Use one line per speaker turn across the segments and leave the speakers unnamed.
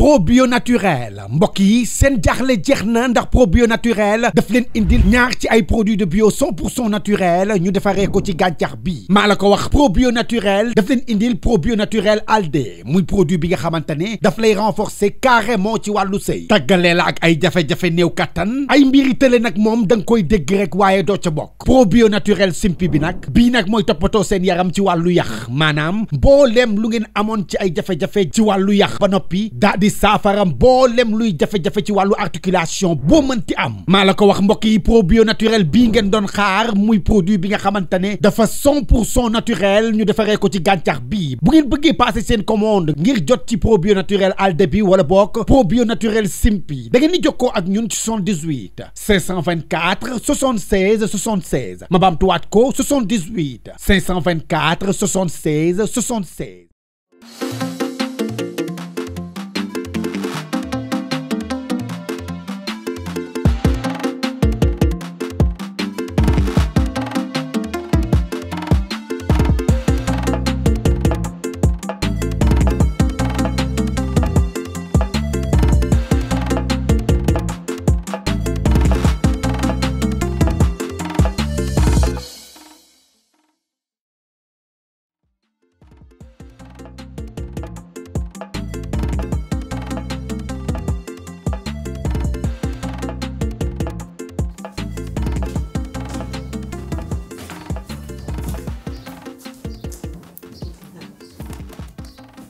probio naturel mbokk yi seen jaaxle jeex na ndax probio naturel daf leen indil ñaar ci ay produits de bio 100% naturel ñu defaree ko ci gàncax bi maa la ko wax probio naturel daf leen indil probio naturel alde muy produit bi nga xamante ne daf lay renforcer carrément ci wàllu sëy tàggalee la ak ay jafe-jafe néew kattan ay mbiri tële nag moom da nga koy dégg rek waaye doo ca bokk probio naturel simpi bi nag bii nag mooy toppatoo seen yaram ci wàllu yax maanaam mbooleem lu ngeen amoon ci ay jafe-jafe ci wàllu yax ba noppi daa di saafaram mboolem luy jafe-jafe ci wàllu articulation boo mënti am maa la ko wax mbokk yi probio naturel bii ngeen doon xaar muy produit bi nga xamante ne dafa 100% naturel ñu defaree ko ci gàncax bii bu ngeen bëggee passer seen commande ngir jot ci probio naturel alde bi wala bokk probio naturel simpi da ngeen di jokkoo ak ñun ci 78 524 76 76 ma baamtuwaat ko 78 524 76 76.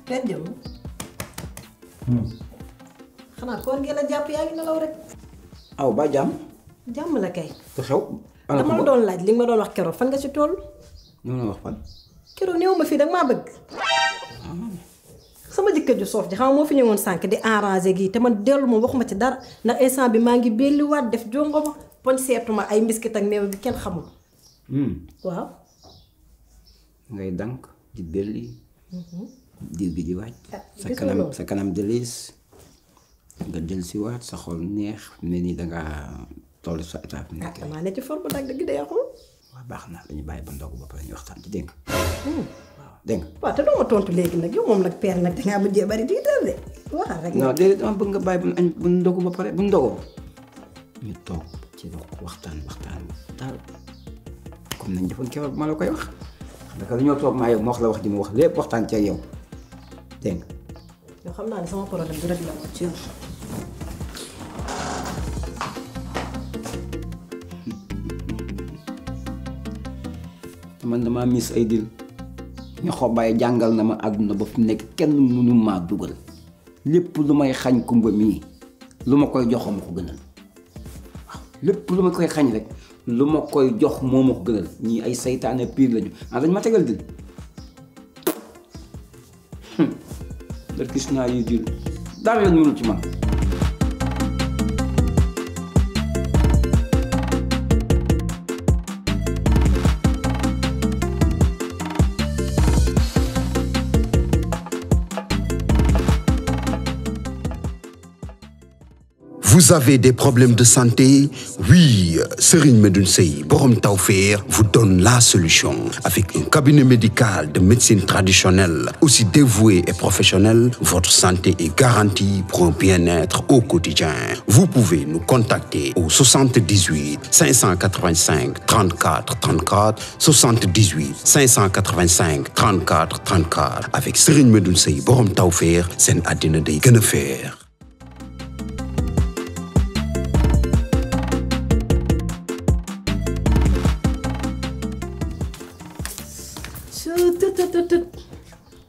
Père Diop. xanaa koor ngeen a jàpp yaa ngi nelaw rek.
aw ba jàmm.
jàmm la kay.
te xew.
dama la doon laaj li nga ma doon wax keroog fan nga ci toll.
noonu la wax fan.
keroog néew ma fii danga maa bëgg. sama jëkkër ju soof ji xam nga moo fi ñëwoon sànq di arrangé gii te man dellu ma waxuma ci dara ndax instant bi maa ngi belliwaat def jongo ma poñ seetuma ay mbiskit ak meew bi kenn xamul. waaw.
ngay dank di belli. diw gi di wàcc.
ah
sa kanam di liis nga jël si waat sa xol neex ne ni dangaa toll sa étape.
ah damaa ne ci forme dagg dëgg de yaxul.
waaw baax na dañu bàyyi ba ndogu ba pare ñu waxtaan ci dégg nga. waaw dégg nga.
waaw te doo ma tontu léegi nag yow moom nag père nag dangaa mujjee bari diital de waxal rek.
non déedéet dama bëgg nga bàyyi bu añ bu ndogu ba pare bu ndogoo ñu toog ci waxtaan daal comme nañ defoon keroog ma la koy wax xam nga dañoo toog maa yow ma wax la wax di ma wax lépp waxtaan ci ak yow dégg nga.
yow xam naa ne sama problème du rek la ko ci yow.
man damaa miss ay dil ñu xobaay jàngal na ma àdduna ba fi nekk kenn mënu maa dugal lépp lu may xañ kumba mii lu ma koy jox ma ko gënal waaw lépp lu ma koy xañ rek lu ma koy jox moo ma ko gënal ñii ay saytaane pire lañu ah dañ ma tegal dil da gis naa yi dil dara lañ mënul ci man.
Vous avez des problèmes de santé? Oui, Serigne Medoune Sey Borom Tawfekh vous donne la solution. Avec un cabinet médical de médecine traditionnelle, aussi dévoué et professionnel, votre santé est garantie pour un bien-être au quotidien. Vous pouvez nous contacter au 78 585 34 34, 78 585 34 34. Avec Serigne Medoune Sey Borom Tawfekh, seen àddina day gën a feer.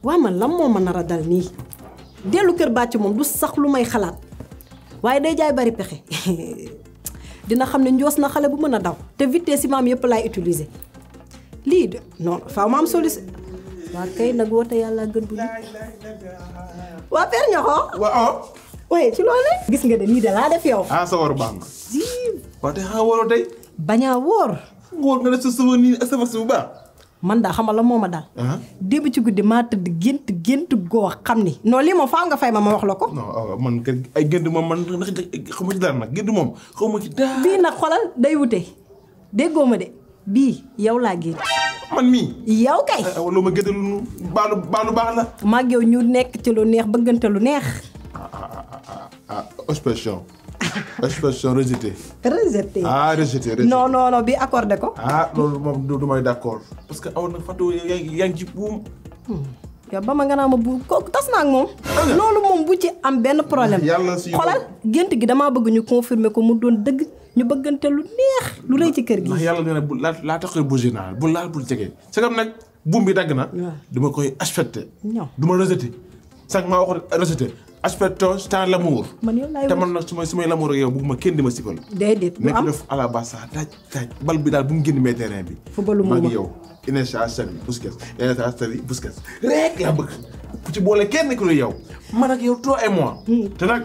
waa man lan moo ma nar a dal nii dellu kër bàcc moom du sax lu may xalaat waaye day jaay bari pexe dina xam ne njoos na xale bu mën a daw te vitesse yi maam yëpp laay utiliser lii de non faaw ma am solution waa kay nag woote yàlla gën bu nit waa Père Ñoxo
waaw.
waaye ci loolu gis nga de nii de laa def yow
ah sa war baax nga. waaw te xanaa waroo tey.
bañaa wóor
wóor nga def sa sëfa nii sëfa si bu baax.
man daa xamal la moo ma daal. démb ci guddi maa tëdd gént goo xam ni. non lii moom faaw nga fay ma wax la ko.
non man kay ay gént moom man xamu ci dara nag gént moom xamu ci dara.
bii nag xolal day wute déggoo ma de bii yow laa gént.
man mii.
yow kay.
lu ma génte lu baalu baax la.
maag yow ñu nekk ci lu neex bëggante lu neex.
expression rejeté.
rejeté.
ah rejeté.
non non non bi accordé ko.
ah loolu moom du may d'accord parce que aw na Fatou yaa ngi ci buum.
yow ba ma nga naa ma bu kooku tas naa ak moom. loolu moom bu ci am benn problème.
yàlla si
xoolal gént gi damaa bëgg ñu confirmer ko mu doon dëgg ñu bëggante lu neex lu rëy ci kër gi.
ndax yàlla nee na bu laa tax koy bougé naa bu laal bul jege. c'est comme nag buum bi dagg na. dama koy aspecté.
ñëw
du ma rejeté. sànq maa waxoon rejeté. aspecto c'est l'amour.
man yow laay
te man nag su may l'amour ak yow bëgguma kenn di ma sifal.
déedéet du am
nekk def à la base sax taaj bal bi daal bu mu génn mee terrain bi.
footballu
maa
moom
ngi yow. Iniesta Xavi Busquets Iniesta Xavi Busquets rek laa bëgg ku ci boole kenn ku yow man ak yow toi et moi. te nag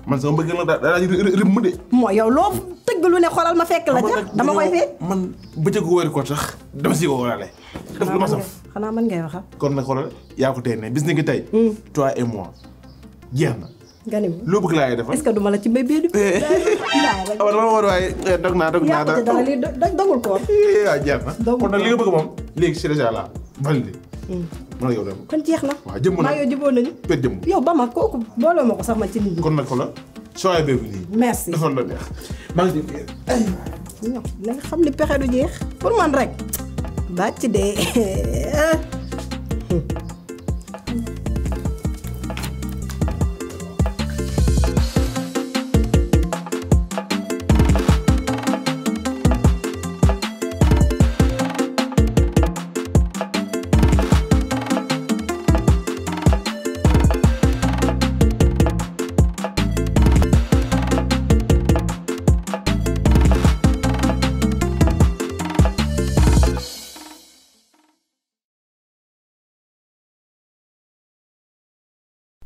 man sama bëgg la daa rëmm de.
mooy yow loo tëgg lu ne xoolal ma fekk la ca dama koy fekk.
man bëccëgu wér ko tax dama si ko wóorale. def lu ma saf
xanaa mën ngay waxal.
kon nag xoolal yaa ko tey ne bis ni ngi tey. toi et moi jeex na.
nga ni
loo bëgg laa defal.
est-ce que duma la ci mbay bii.
waaw dama war waaye dog naa
yàqu ci dara lii dogul ko.
waaw jeex na.
dogul
kon nag li nga bëgg moom léegi c'est déjà là validé. man yow dem.
kon jeex na.
waaw jëmm na
maa yow jubóo nañu.
pet jëmm.
yow ba ma kooku boole ma ko sax ma ci nit ñi.
kon nag xoolal soo ay bébu nii.
merci
defal la neex. maa ngi dégg ay.
ñoom la nga xam ni pexe du jeex pour man rek bàcc de.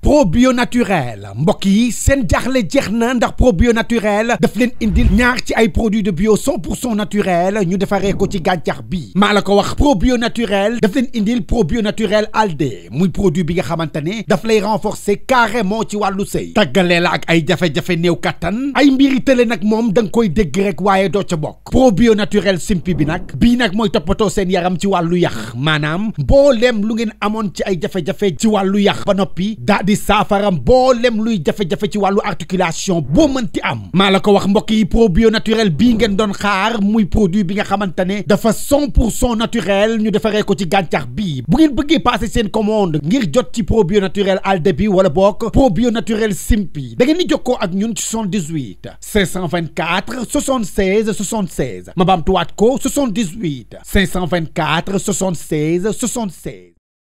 probio naturel mbokk yi seen jaaxle jeex na ndax probio naturel daf leen indil ñaar ci ay produits de bio 100% naturel ñu defaree ko ci gàncax bi maa la ko wax probio naturel daf leen indil probio naturel alde muy produit bi nga xamante ne daf lay renforcer carrément ci wàllu sëy tàggalee la ak ay jafe-jafe néew kattan ay mbiri tële nag moom da nga koy dégg rek waaye doo ca bokk probio naturel simpi bi nag bii nag mooy toppatoo seen yaram ci wàllu yax maanaam mbooleem lu ngeen amoon ci ay jafe-jafe ci wàllu yax ba noppi daa di saafara mboolem luy jafe-jafe ci wàllu articulation boo mënti am maa la ko wax mbokk yi probio naturel bii ngeen doon xaar muy produit bi nga xamante ne dafa 100% naturel ñu defaree ko ci gàncax bi bu ngeen bëggee passer seen commande ngir jot ci probio naturel alde bi wala bokk probio naturel simpi da ngeen di jokkoo ak ñun ci 78 524 76 76 ma baamtuwaat ko 78 524 76 76